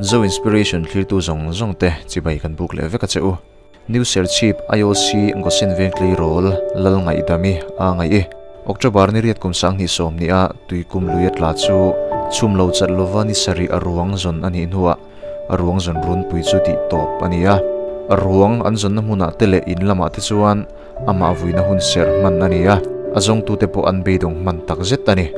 Zo Inspiration thlirtu zawng zawng te chibai kan buk leh vek a che u. New Serchhip IOC Gosen Veng Tleirawl Lal Ngaihdami a ngaih i. October ni riat kum sanghnih sawm ni a tuikum lui a tla chu chhum lo chat lova ni sarih a ruang zawn a nih hnuah a ruang zawn runpui chu tih tawp a ni a. A ruang an zawnna hmunah te leh in lamah te chuan amah vuina hun serh hman a ni a, a zawngtute pawh an beidawng hman tak zet a ni.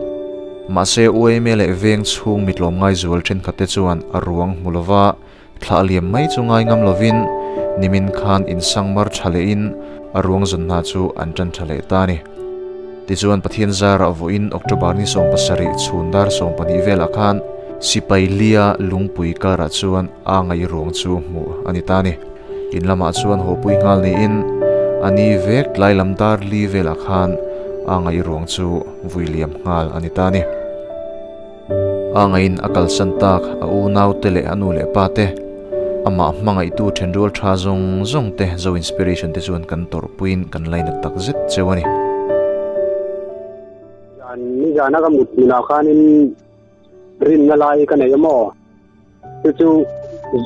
Mahse, UAMA leh veng chhung mitlawm ngaizual thenkhatte chuan a ruang hmu lova thlah liam mai chu ngai ngam lovin nimin khan insang mar tha lehin a ruang zawn hna chu an tan tha leh ta a ni. Tichuan, Pathian zarah vawiin October ni 17 chhun dar 12 velah khan sipai lia lungpui karah chuan a ngaih ruang chu hmuh a ni ta a ni. In lamah chuan hawpui nghal niin a ni vek tlai lam dar li velah khan a ngaih ruang chu vui liam nghal a ni ta a ni. A ngaihin a kalsan tak a unau te leh a nu leh pa te, amah hmangaihtu thenrual tha zawng zawng te Zo Inspiration te chuan kan tawrhpuiin kan lainat tak zet cheu a ni. Zan nizana ka mut hmunah khanin rinna lai ka nei a maw? Chu chu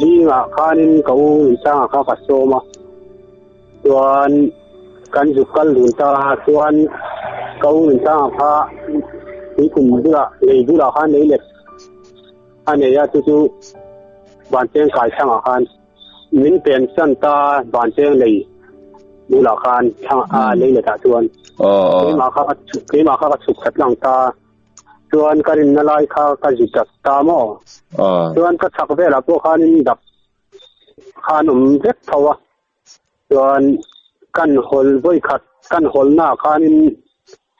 zingah khanin ka u Nunsanga kha ka sawm a, chuan kan zuk kal dun ta a, chuan ka u Nunsanga kha tuikum bulah lei bulah khan lei let a nei a, chu chu Vancheng kaisangah khan min pensan ta Vancheng lei bulah khan lei letah chuan keimah kha keimah kha ka chhuk khat lang ta. Chuan ka rinna lai kha ka zi chat ta maw? Chuan ka chhak velah pawh khanin dap khan awm vek tho a. Chuan kan hawl vawi khat kan hawlnaah khanin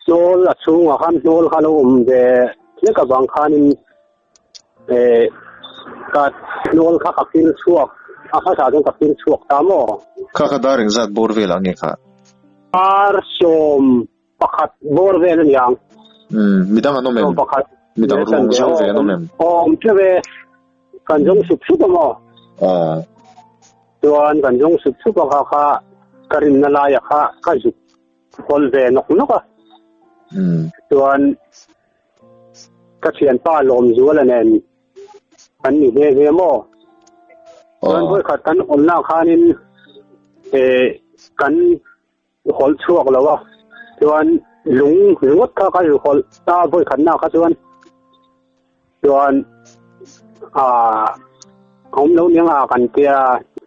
hnawl a chhungah khan hnawl kha lo awm ve hlek avang khanin eh ka hnawl kha ka fir chhuak a hmasa chuan ka fir chhuak ta maw? Kha kha dar engzat bawr velah nge kha? Dar sawm Pakhat bawr vel a ni ang. Umm, midang an awm em? Pakhat. Midang ruang zawng ve an awm em? Awm teuh e. Kan zawng sup sup a maw? Aw. Chuan kan zawng sup sup a kha kha ka rinna laia kha ka zuk hawl ve nawk nawk a. Umm. Chuan ka thianpa Lawmzuala nen kan ni nghe nghe maw? Chuan vawikhat kan awmna khanin eh kan hawlh chhuak lo a, chuan lung ringawt kha ka hawlh ta vawi khatna kha chuan chuan ah awm lo niang a kan tia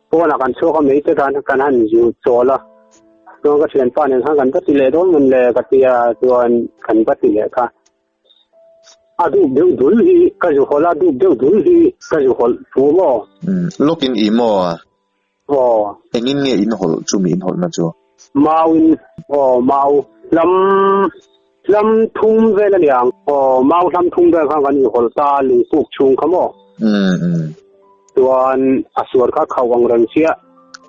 pawnah kan chhuak a mai te khan kan han zu chawl a chuan ka thianpa nen khan kan va ti leh dawn mawn le ka tia chuan kan va ti leh kha a dup deuh dul hi ka zu hawlh a dup deuh dul hi ka zu hawlh fu maw. Lawkin i maw a? Aw. Engin nge in hawlh chu mi in hawlhna chu? Mau in, aw mau hlam hlam thum vel a niang. Aw mau hlam thum vel khan kan inhawlh ta lungpuk chhung kha maw? Umm umm. Chuan a suar kha khauh ang reng chiah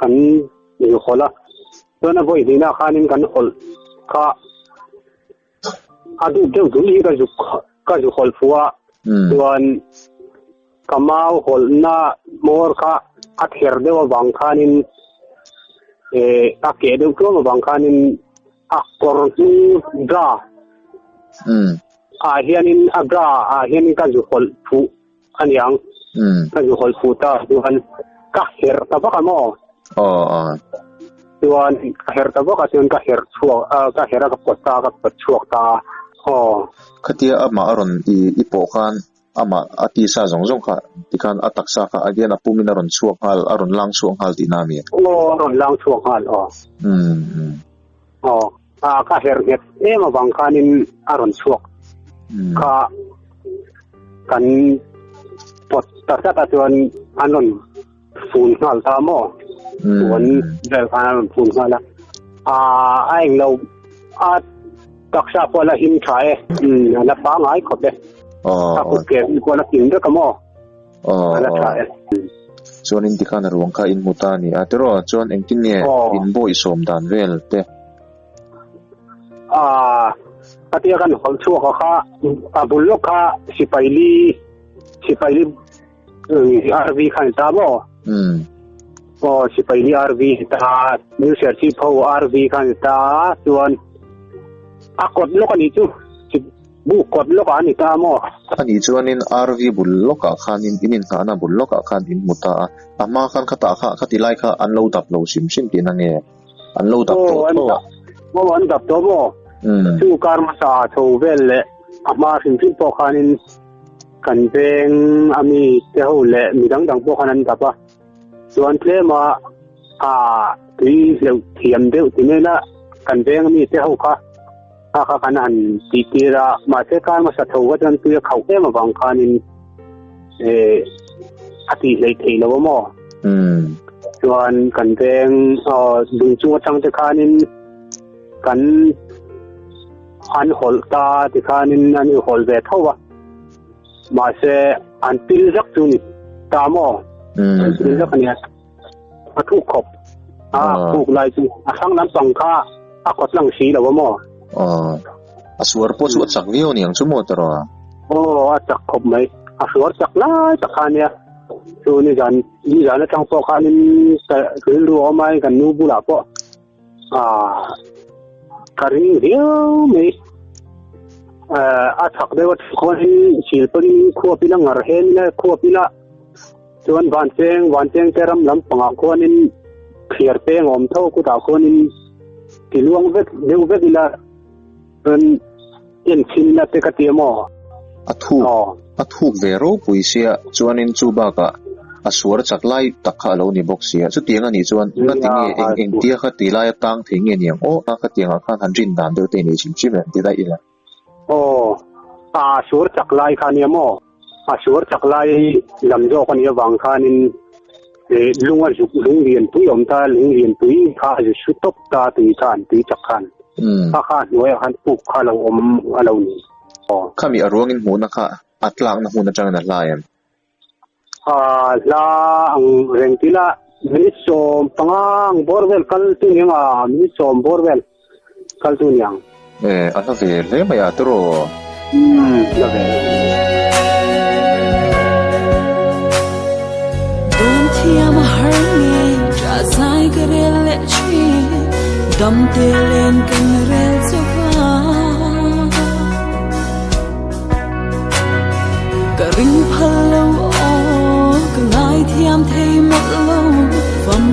kan inhawlh a. Chuan a vawi hnihna khanin kan hawlh kha A duh deuh dul hi ka zuk ka zu hawlh fuh a, chuan ka mau hawlhna hmawr kha a ther deuh avang khanin eh a keh deuh tluang avang khanin a kawr hnung bra ah hianin a bra ah hianin ka zu hawlh fuh a niang ka zu hawlh fuh ta chuan ka herh ta vak a maw chuan ka herh ta vak a chuan ka herh chhuak a ka herh a ka pawt ta ka pawt chhuak ta aw Khatia amah a rawn i i pawh khan amah a tisa zawng zawng kha tikhan a taksa kha again a pumin a rawn chhuak nghal a rawn lang chhuak nghal tihna a mi? Aw a rawn lang chhuak nghal aw. Aw a ka herh nghet em avang khanin a rawn chhuak kha kan pawt ta tlat a chuan an rawn fun nghal ta maw puan vel khan an rawn fun nghal a a a englo a taksa pawh la him tha e a la pangai khawp e a kut ke pawh la kim vek a maw a la tha e. Chuanin tikhan a ruang kha in hmu ta a ni a tiraw chuan engtin nge in bawih sawm dan vel te. Aaa a tia kan hawlh chhuak a kha a bul lawk kha sipai li sipai li RV kha ni ta maw? Umm. Aw sipai hi RV ni ta New Serchhip ho RV kha ni ta chuan a kawt lawk a nih chu bu kawt lawkah a ni ta maw? A nih chuanin RV bul lawkah khanin in inngahna bul lawkah khan in hmu ta a, a hma khan khatah kha khati lai kha an lo dap lo hrim hrim tihna nge? An lo dap tawh tho a. Aw an dap tawh maw? Chu kar hmasa chho vel leh a hma hrim hrim pawh khanin kan veng a mi te ho leh mi dang dang pawh khan an dap a. Chuan tlema a tui hleuh thiam deuh ti mai la kan veng a mi te ho kha kha kha kan han tih tir a mahse kar hmasa tho kha chuan tui a khauh em avang khanin eh a tih hleih theih lo a maw chuan kan veng lung chung atang te khanin kan an hawlh ta tikhanin an inhawlh ve tho a mahse an pil zak chu ni ta maw an pil zak a nia a thuk khawp a thuk lai chu a hrang lampang kha a kawt lang si lo a maw a suar pawh chu a chak viau niang chu maw tawrh a aw a chak khawp mai a suar chak lai tak kha nia chu ni zan ni zan atang pawh khanin rilru awm ai kan nu bulah pawh a ka ring viau mai a chak deuh a khuanin sil pawhin khuapin a ngar hen ila khuapin a chuan vancheng vancheng te ram lampangah khuanin thliar peng a awm tho kutah khuanin ti luang vek deuh vek ila chuan en chhin ila te ka ti a maw a thuk a thuk ve ropui sia chuanin chu bakah a suar chak lai tak kha a lo ni bawk sia chutiang a nih chuan ngati nge eng eng tia kha ti laia tang thei nge niang aw a khatiang ah khan han rin dan deuh te i nei chim chim em ti daih ila. Aw a suar chak lai kha nia maw a suar chak lai lam zawk a nih avang khanin lung a zuk lung lian pui a awm ta lung lian pui kha a zu su tawp ta tui khan tui chak khan kha kha hnuaiah khan puk kha a lo awm a lo ni. Khami a ruangin hmuhna kha a tlakna hmun atangin a hla em? A hla ang reng tila minute 15 ang bawr vel kal tu niang a minute 10 bawr vel kal tu niang. E a hla ve hle mai a tiraw? Umm hla ve. Dawm thiam a har nge ṭah zai ka rel leh ṭhin dam te len kan rel chauh a. Ka ring phal lo aw ka ngaithiam thei mawlh lo fam.